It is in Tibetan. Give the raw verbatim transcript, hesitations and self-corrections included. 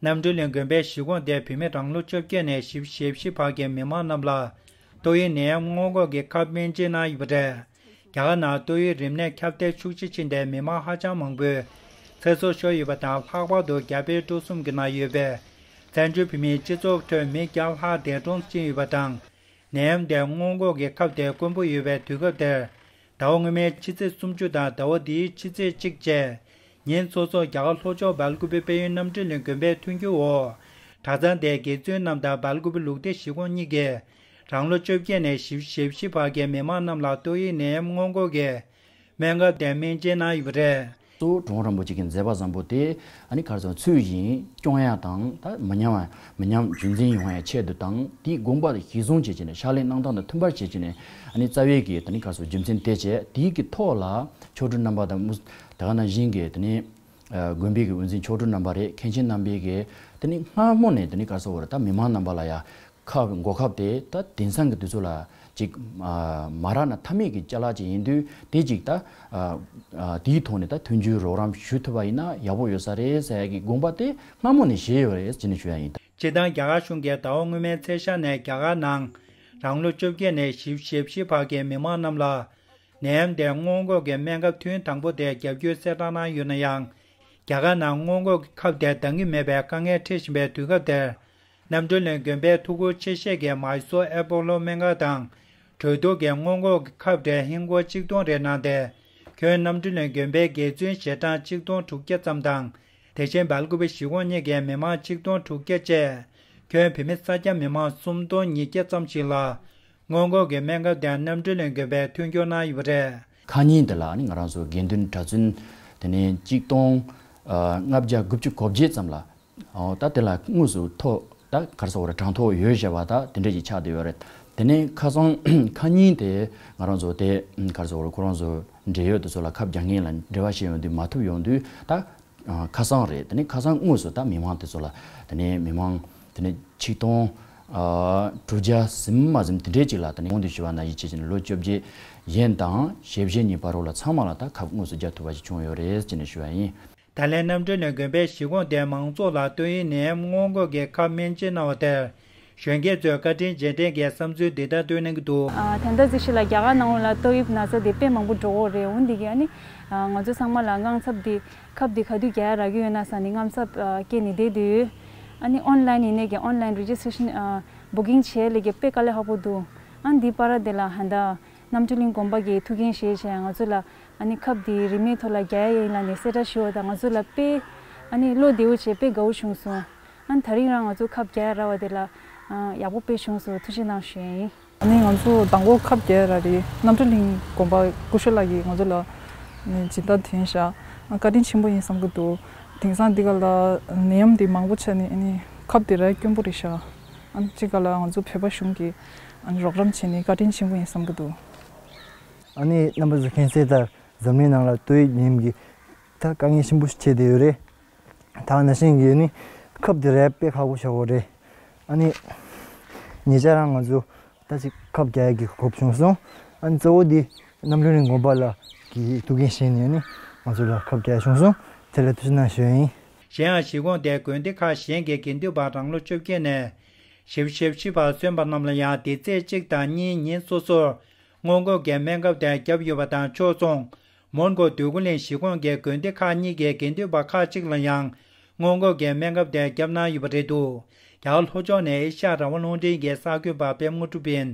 རྣམ་གྲོལ་གླིང་དགོན་པའི་གཞིས་ཁོངས་དེར་བོད་མི་རང་ལོ་བཅོ་བརྒྱད་ནས་བཞི་བཅུ་ཞེ་བཞི་བར་གྱི་མི་མང་རྣམས་ལ་ཏོག་དབྱིབས་ནད་ཡམས་སྔོན་འགོག་གི་ཁབ་སྨན་བཅོས་གནང་ཡོད་པ་རེད། རྒྱ་གར་ནང་ཏོག་དབྱིབས་རིམས་ནད་ཁྱབ་གདལ་ཤུགས་ཆེ་ཕྱིན་ཏེ་མི་མང་ཧ་ཅང་མང་པོས་ཚེ་སྲོག་ཤོར་ཡོད་པ་དང་། ལྷག་པར་དུ་རྒྱ་བལ་འབྲུག་གསུམ་གྱི་ནང་ཡོད་པའི་བཙན་བྱོལ་བོད་མིའི་སྤྱི་ཚོགས་ཁྲོད་མི་བརྒྱ་ལྷག་འདས་གྲོངས་ཕྱིན་ཡོད་པ་དང་། ནད་ཡམས་དེ་སྔོན་འགོག་གི་ཁབ་དེ་དཀོན་པོ་ཡོད་པའི་དུས་སྐབས་དེར། ཟླ་བ་སྔོན་མའི་ཕྱི་ཚེས་སུམ་ཅུ་དང་ཟླ་བ་འདིའི་ཕྱི་ཚེས་གཅིག་བཅས། ཉིན་སོ་སོར་རྒྱ་གར་ལྷོ་ཕྱོགས་སྦེལ་ཀུ་པེ་དཔལ་ཡོན་རྣམ་གྲོལ་གླིང་དགོན་པའི་མཐུན་འགྱུར་འོག་གྲྭ་ཚང་དེའི་དགེ་བཙུན་རྣམས་དང་སྦེལ་ཀུ་པེ་ལུགས་བདེ་གཞིས་ཁོངས་གཉིས་ཀྱིས་རང་ལོ་བཅོ་བརྒྱད་ནས་བཞི་བཅུ་ཞེ་བཞི་བར་གྱི་མི་མང་རྣམས་ལ་ཏོག་དབྱིབས་ནད་ཡམས་སྔོན་འགོག་གི་སྨན་ཁབ་དེ་སྨན་བཅོས་གནང་ཡོད་པ་རེད། གཙོ་བོ་གྲུབ་དབང་རིན་པོ་ཆེ་གི་མཛད་པ་བཟང་པོ་དེ་ཨ་ནི་ག་རེ་ཟེར་ཚུལ་བཞིན་སྐྱོང་ཡ་དང་། ད་མི་ཉམས་མི་ཉམས་རྒྱུན་འཛིན་ཡོང་ཡ་ཆེད་དུ་དང་། དེའི་དགོངས་པ་དེ་གཞི་བཟུང་བྱས་བྱས་ནས། ཕྱག་ལས་གནང་སྟངས་དང་མཐུན་པར་བྱས་བྱས་ནས། ཨ་ནི་རྩ་བའི་གི་དེ་ནི་ག་རེ་ཟེར་རྒྱུ་མཚན་དེ་བྱས། དེའི་གི་ཐོག་ལ་མཆོག་སྤྲུལ་རྣམ་པ་དང་དམུ་ད་ག་ནང་བཞིན་གྱི་དེ་ནི་དགོན་པའི་གི་དབུ་འཛིན་མཆོག་སྤྲུལ་རྣམ་པ་རེད། མཁན་ཆེན་རྣམ་པའི་གི་དེ་ནི་སྔ་མོ་ནས་དེ་ནི་ག་རེ་ཟེར་བ་རེད། ད་མི་མང་རྣམ་པ་ལ་ཡ་ཁབ་འགོག་ཁབ་དེ་ད་དེང་སང་གི་དུས་ཚོད་ལ་ཅིག་མ་རག་ན་ཐབས་མེད་ཀྱི་ཅ་ལག་ཅིག་ཡིན་དུས། དེ་ཅིག་ད་དེའི་ཐོག་ནས་ད་མཐུན་འགྱུར་རོགས་རམ་ཞུ་ཐུབ་པ་ཡིན་ན་ཡག་པོ་ཡོད་ས་རེད་ཟེར་ཡ་གི་དགོངས་པ་དེ་སྔ་མོ་ནས་བཞེས་ཡོད་རེད་ཅེས་ནས་ཞུ་ཡ་ཡིན། སྤྱིར་བཏང་རྒྱ་གར་གཞུང་གིས་ཟླ་བ་སྔོན་མའི་ཚེས་ཤར་ནས་རྒྱ་གར་ནང་རང་ལོ་བཅོ་བརྒྱད་ནས་བཞི་བཅུ་ཞེ་བཞི་བར་གྱི་མི་མང་རྣམས་ལ་ནད་ཡམས་དེ་སྔོན་འགོག་གི་སྨན་ཁབ་ཐུན་དང་པོ་དེ་བརྒྱབ་རྒྱུའི་གསལ་བསྒྲགས་གནང་ཡོད་ན་ཡང་། རྒྱ་གར་ནང་སྔོན་འགོག་གི་ཁབ་དེ་འདང་གི་མེད་པའི་དཀའ་ངལ་འཕྲད་བཞིན་པའི་དུས་སྐབས་དེར། རྣམ་གྲོལ་གླིང་དགོན་པའི་ཐུགས་ཁུར་ཆེ་བཞེས་ཀྱིས་མའི་སོར་ཨེ་པོ་ལོ་སྨན་ཁང་དང་གྲོས་བསྡུར་གྱིས་སྔོན་འགོག་གི་ཁབ་དེ་ཧིན་སྒོར་གཅིག་སྟོང་རེ་གནང་སྟེ། ཁྱོན་རྣམ་གྲོལ་གླིང་དགོན་པའི་དགེ་བཙུན་ཞལ་གྲངས་གཅིག་སྟོང་དྲུག་བརྒྱ་ཙམ་དང་། དེ་བཞིན་སྦེལ་ཀུ་པེ་གཞིས་ཁོངས་གཉིས་ཀྱི་མི་མང་གཅིག་སྟོང་དྲུག་བརྒྱ་བཅས། ཁྱོན་བོད་མི་ས་སྐྱ་མི་མང་སུམ་སྟོང་ཉིས་བརྒྱ་ཙམ་ཞིག་ལ་སྔོན་འགོག་གི་སྨན་ཁབ་དེ་རྣམ་གྲོལ་གླིང་དགོན་པས་མཐུན་འགྱུར་གནང་ཡོད་པ་རེད། ཁ་ཉིན་དེ་ལ་ནི་ང་རང་ཚོ་དགེ་འདུན་གྲྭ་བཙུན་དེ་ནས་གཅིག་སྟོང་ལྔ་བརྒྱ་དགུ་བཅུ་གོ་བརྒྱད་ཙམ་ལ། ཨོ་ད་དེ་ལ་དངོས་སུ་ཐོ་ད་ག་རེ་ཟེར་དགོས་རེད། གྲངས་ཐོ་ཡོད་བྱས་པ་ད་དེ་འདྲ་ཞིག་ཆགས་བསྡད་ཡོད་རེད། དེ་ནས་ཁ་སང་ཁ་ཉིན་དེ་ང་རང་ཚོ་དེ་ག་རེ་ཟེར་དགོས་རེད། ཁོ་རང་ཚོ་འབྲེལ་ཡོད་དེ་ཚོ་ལ་ཁབ་རྒྱག་མཁན་ལ་འབྲེལ་བ་བྱས་ཡོང་དུས་མ་ཐུབ་ཡོང་དུས། ད་ཁ་སང་རེད། དེ་ནས་ཁ་སང་དངོས་སུ་ད་མི་མང་དེ་ཚོ་ལ། དེ་ནས་མི་མང་དེ་ནས་ཆིག་སྟོང་དྲུག་བརྒྱ་ཟིན་མ་ཟིན་དེ་འདྲའི་ཅིག་ལ། དེ་ནས་གོང་དུ་ཞུས་པ་ནང་བཞིན་བྱས་བྱས་ནས་ལོ་བཅོ་བརྒྱད་ཡན་དང་ཞེ་བཞི་གཉིས་བར་རོ་ལ་ཚང་མ་ལ་ད་ཁབ་དངོས་སུ་རྒྱག་ཐུབ་པ་ཞིག་བྱུང་ཡོད་རེད་ཅེས་ནས་ཞུ་བ་ཡིན། ད་ལན་རྣམ་གྲོལ་གླིང་དགོན་པའི་གཞིས་ཁོངས་དེའི་མང་ཚོགས་ལ་ཏོག་དབྱིབས་ནད་ཡམས་སྔོན་འགོག་གི་ཁབ་སྨན་བཅོས་གནང་བ་དེར། གཞོན་སྐྱེས་ཚོས་བཀའ་དྲིན་རྗེས་དྲན་གྱི་བསམ་ཚུལ་འདི་ལྟར་བཏོན་གནང་གི་འདུག་ཨ། ད་ལྟ་ཅིག་ཤིག་ལ་རྒྱ་གར་ནང་ལོགས་ལ་ཏོག་དབྱིབས་ན་ཚ་དེ་དཔེ་མང་པོ་འགྲོ་གི་ཡོད་རེད། འོན་ཏེ་གི་ཨ་ནི་ང་ཚོ་ཚང་མ་ལ་དངངས་འཚབ་དེ། ཁབ་དེ་ག་དུས་རྒྱག་ཡ་རག་གི་ཡོད་ན་ཟེར་ནས་དངངས་འཚབ་སྐྱེས་ནས་བསྡད་དུས། ཨ་ནི་ཨོན་ལན་ཡིན་ནའི་གི་ཨོན་ལན་རི་ཇི་སི་ཊི་རེ་ཤན་བུ་ཀིང་བྱས་ལས་ཀྱི་དཔེ་དཀའ་ལས་ཁག་པོ་འདུག་ཨ་ནི་འདི་པར་དེ་ལ་ཧན་ད་རྣམ་གྲོལ་གླིང་དགོན་པ་གི་ཐུགས་འགན་བཞེས་བྱས་ང་ཚོ་ལ་ཨ་ནི་ཁབ་དེ་རིན་མེད་ཐོག་ལ་རྒྱག་ཡ་ཡིན་ལབ་ནས་གསལ་བསྒྲགས་ཞུས་པ་དང་། ང་ཚོ་ལ་དཔེ་ཨ་ནི་བློ་བདེ་བོ་བྱས་དཔེ་དགའ་བོ་བྱུང་སོང་། ཨ་ནི་ད་རིང་རང་ང་ཚོ་ཁབ་རྒྱག་ཡ་རག་པ་དེ་ལ་ཡག་པོ་དཔེ་བྱུང་སོང་། ཐུགས་རྗེ་གནང་ཞུ་ཡ་ཡིན། ཨ་ནི་ང་ཚོ་དང་པོ་ཁབ་རྒྱག་ཡ་རག་དེ་རྣམ་གྲོལ་གླིང་དགོན་པ་སྐུ་ཞབས་ལགས་ཀྱིས་ང་ཚོ་ལ་ནི་སྦྱིན་བདག་བཏོན་ཤག་ཨ། བཀའ་དྲིན་ཆེན་པོ་ཡིན་བསམ་གྱི་འདུག་དེང་སང་འདི་ག་ལ་ནད་ཡམས་འདི་མང་པོ་ཆགས་ནས། ཨ་ནི་ཁབ་དེ་རག་དཀོན་པོ་རེད་ཤག་ཨ་ནི་གཅིག་ག་ལ་ང་ཚོ་བོད་པ་གཞུང་གིས་ཨ་ནི་རོགས་རམ་བྱས་ནས་བཀའ་དྲིན་ཆེན་པོ་ཡིན་བསམ་གྱི་འདུག་ཨ་ནི་རྣམ་པ་ཚོ་མཁྱེན་གསལ་ལྟར་འཛམ་གླིང་ནང་ལ་ཏོག་དབྱིབས་ནད་ཡམས་ཀྱི་ད་དཀའ་ངལ་ཆེན་པོ་ཞིག་འཕྲད་བསྡད་ཡོད་རེད། ད་ནང་བཞིན་གྱི་ནི་ཁབ་དེ་རག་དཔེ་ཁག་པོ་ཆགས་ཡོད་རེད། ཨ་ནི་ཉེ་ཆར་རང་ང་ཚོ་ད་ཅིག་ཁབ་རྒྱག་ཡག་གི་གོ་སྐབས་བྱུང་སོང་། ཨ་ནི་གཙོ་བོ་འདི་རྣམ་གྲོལ་གླིང་དགོན་པ་ལ་གི་ཐུགས་འགན་བཞེས་ནས་ནི་ང་ཚོ་ལ་ཁབ་རྒྱག་ཡག་བྱུང་སོང་། དེ་ལ་ཐུགས་རྗེ་གནང་ཞུ་ཡ་ཡིན། གཞན་ཡང་གཞིས་ཁོངས་དེའི་དགོན་སྡེ་ཁག་གཞན་གྱི་དགེ་འདུན་པ་རང་ལོ་བཅོ་བརྒྱད་ནས་བཞི་བཅུ་ཞེ་བཞི་བར་སོན་པ་རྣམས་ལ་ཡང་འདི་ཚེས་གཅིག་དང་གཉིས་ཉིན་སོ་སོར་སྔོན་འགོག་གི་སྨན་ཁབ་དེ་བརྒྱབ་ཡོད་པ་དང་། ཕྱོགས་མཚུངས་མོན་གྷོ་འདོད་རྒུ་གླིང་གཞིས་ཁོངས་ཀྱི་དགོན་སྡེ་ཁག་གཉིས་ཀྱི་དགེ་འདུན་པ་ཁག་ཅིག་ལ་ཡང་སྔོན་འགོག་གི་སྨན་ཁབ་དེ་བརྒྱབ་གནང་ཡོད་པ་རེད་འདུག་རྒྱ་གར་ལྷོ་ཕྱོགས་ནས་ཨེ་ཤ་ཡ་རང་དབང་རླུང་འཕྲིན་གྱི་གསར་འགོད་པ་པད་མ་དངོས་གྲུབ་ཡིན།